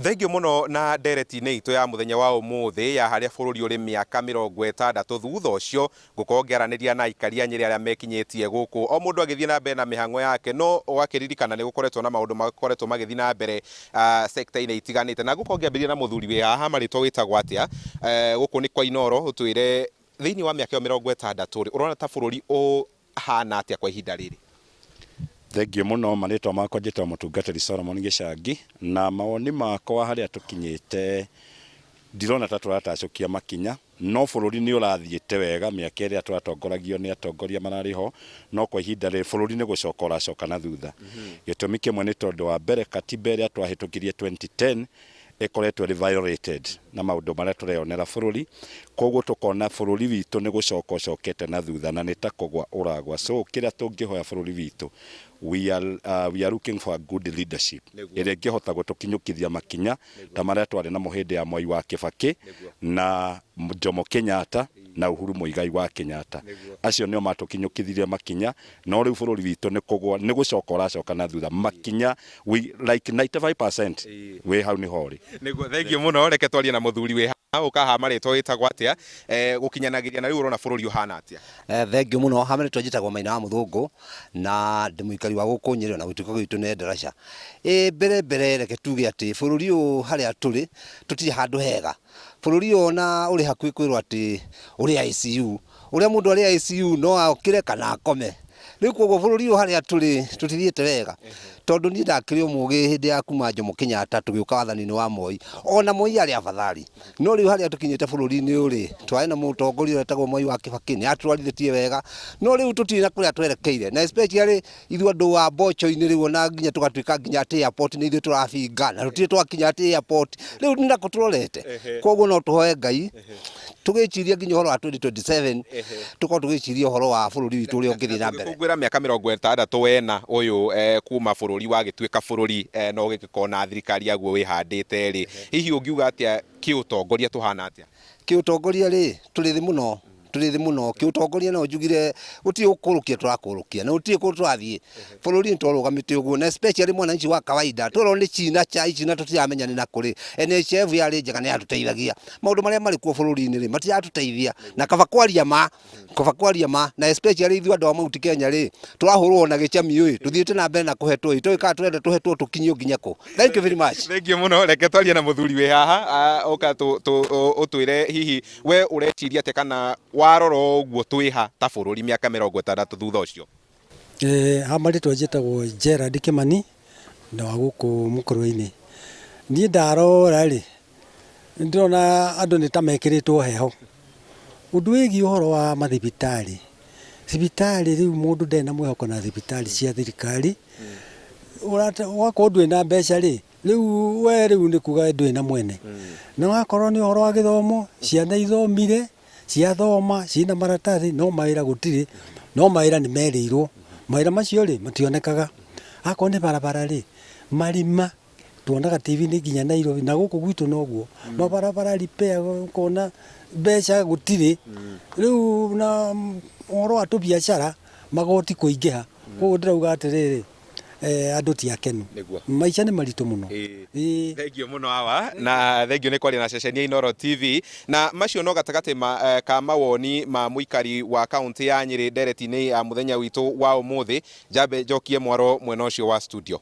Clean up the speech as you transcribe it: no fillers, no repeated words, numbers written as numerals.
Thengiũ mũno na ndereti-inĩ itũ ya mũthenya wa ũmũthĩ ya harĩa bũrũri ũrĩ mĩaka 60 thutha ũcio, ngũkorwo ngĩaranĩria na aikari a Nyĩrĩ arĩa mekinyĩtie gũkũ, o mũndũ agĩthiĩ na mbere na mĩhang'o yake, no ũgakĩririkana nĩ gũkoretwo na maũndũ makoretwo magĩthiĩ na mbere sector-inĩ itiganĩte. Na ngũkorwo ngĩambĩrĩria na mũthuri wĩ haha, marĩtwa wĩtagwo atĩa? Gũkũ nĩ kwa Inooro, ũtwĩre thĩinĩ wa mĩaka ĩyo 60 rĩ, ũrona ta bũrũri ũhana atĩa kwa ihinda rĩrĩ? Thengiũ mũno, marĩtwa makwa njĩtagwo mũtungatĩri Solomon Gĩcangi, na mawoni makwa harĩa tũkinyĩte ndirona ta tũratacũkia makinya, no bũrũri nĩ ũrathiĩte wega mĩaka ĩrĩa tũratongoragio nĩ atongoria mararĩ ho, no kwa ihinda rĩrĩ bũrũri nĩ gũcoka ũracoka na thutha. Gĩtũmi kĩmwe nĩ tondũ wa mbere katiba ĩrĩa twahĩtũkirie 2010 ĩkoretwo ĩrĩ violated na maũndũ marĩa tũreyonera bũrũri, koguo tũkona bũrũri witũ nĩ gũcoka ũcokete na thutha na nĩ ta kũgwa ũragwa. So kĩrĩa tũngĩhoya bũrũri witũ, we are, we are looking for a good leadership ĩrĩa ĩngĩhota gũtũkinyũkithia makinya ta marĩa twarĩ namo hĩndĩ ya Mwai wa Kĩbakĩ na Jomo Kenyatta na Uhuru Muigai wa Kenyatta. Acio nĩo matũkinyũkithirie makinya, no rĩu bũrũri witũ nĩ kũgwa, nĩ gũcoka ũracoka na thutha makinya we, like 95% wĩ hau nĩho ũrĩ. Nĩguo, thengiũ mũno. Reke twarie na mũthuri wĩ haha, ũka haha marĩtwa wĩtagwo atĩa, gũkinyanagĩria na rĩu ũrona bũrũri ũhana atĩa? Thengiũ mũno, ha marĩtwa njĩtagwo Maina wa Mũthũngũ na ndĩ mũikari wa gũkũ Nyĩrĩ ona gũtuĩka gwitũ nĩ Ndaraca. Ĩ mbere mbere reke tuge atĩ bũrũri ũyũ harĩa tũrĩ tũtirĩ handũ hega. Bũrũri ũyũ ona ũrĩ hakuhĩ kwĩrwo atĩ ũrĩ ICU, ũrĩa mũndũ arĩ ICU no okĩre kana akome. Rĩu koguo bũrũri ũyũ harĩa tũrĩ tũtithiĩte wega, tondũ niĩ ndakĩrĩ o mũgĩ hĩndĩ ya kuma Jomo Kenyatta tũgĩũka wathani-inĩ wa Moi, ona Moi arĩ afadhali. No rĩu harĩa tũkinyĩte bũrũri-inĩ ũyũ rĩ, twarĩ na mũtongoria ũrĩa wetagwo Mwai wa Kĩbakĩ, nĩ atũtwarithĩtie wega, no rĩu tũtirĩ na kũrĩa twerekeire, na especially ithuĩ andũ a mboco-inĩ rĩu ona nginya tũgatuĩka nginya atĩ airport nĩ ithuĩ tũrabinga, na tũtirĩ twakinya atĩ airport, rĩu nĩ nakũ tũrorete? Koguo no tũhoe Ngai, tũgĩciria nginya ũhoro wa 2027, tũkorwo tũgĩciria ũhoro wa bũrũri witũ ũrĩa ũngĩthiĩ na mbere. Tũgĩkũngũĩra mĩaka 64 ũyũ kuma bũrũri wagĩtuĩka bũrũri na ũgĩkorwo na thirikari yaguo wĩhandĩte rĩ, hihi ũngiuga atĩa kĩũtongoria tũhana atĩa? Kĩũtongoria rĩ, tũrĩ thĩ mũno, tũrĩ thĩ mũno. Kĩũtongoria no njugire gũtirĩ gũkũrũkia tũrakũrũkia na gũtirĩ kũndũ tũrathiĩ. Bũrũri nĩ twarũgamĩte ũguo na especially mwananchi wa kawaida twerwo nĩ China chai China tũtiramenya nĩ nakũ rĩ. NHIF yarĩ njega nĩ yatũteithagia. Maũndũ marĩa marĩ kuo bũrũri-inĩ rĩ, matiratũteithia na kaba kwaria ma, kaba kwaria ma na especially ithuĩ andũ a Mount Kenya rĩ, tũrahũrwo na gĩcami ĩ, tũthiĩte na mbere na kũhetwo ĩ, tũĩ kana tũrenda tũhetwo tũkinyio nginya kũ. Thank you very much. Thengiũ mũno, reke twarie na mũthuri wĩ haha, ũka ũtwĩre hihi we ũreciria atĩa kana warora ũguo twĩ ha ta bũrũri mĩaka 60 thutha ũcio? Ha marĩtwa njĩtagwo Gerald Kĩmani na wa gũkũ Mũkũrwe-inĩ. Niĩ ndarora rĩ, nĩ ndĩrona andũ nĩ ta mekĩrĩtwo heho. Ũndũ wĩgiĩ ũhoro wa mathibitarĩ, thibitarĩ rĩu mũndũ ndarĩ na mwĩhoko na thibitarĩ cia thirikari, wakorwo ndũrĩ na mbeca rĩ, rĩu we rĩu nĩ kuga ndũrĩ na mwene. Na wakorwo nĩ ũhoro wa gĩthomo, ciana ithomire, ciathoma ciĩna maratathi no mawĩra gũtirĩ, no mawĩra nĩ merĩirwo, mawĩra macio rĩ mationekaga. Akorwo nĩ barabara rĩ, marima tuonaga TV-inĩ nginya Nairobi na gũkũ gwitũ noguo, mabarabara repair ũkona mbeca gũtirĩ, rĩu na ũhoro wa tũbiacara magoti kũingĩha, koguo ndĩrauga atĩrĩrĩ andũ ti akenu. Nĩguo. Maica nĩ maritũ mũno. Ĩĩ. Ĩĩ. Thengiũ mũno awa na thengiũ nĩ kwaria na ceceni ya Inooro TV na macio no gatagatĩ ka mawoni ma mũikari wa kaũntĩ ya Nyĩrĩ ndereti-inĩ ya mũthenya witũ wa ũmũthĩ. Njambe njokie mwaro mwena ũcio wa studio.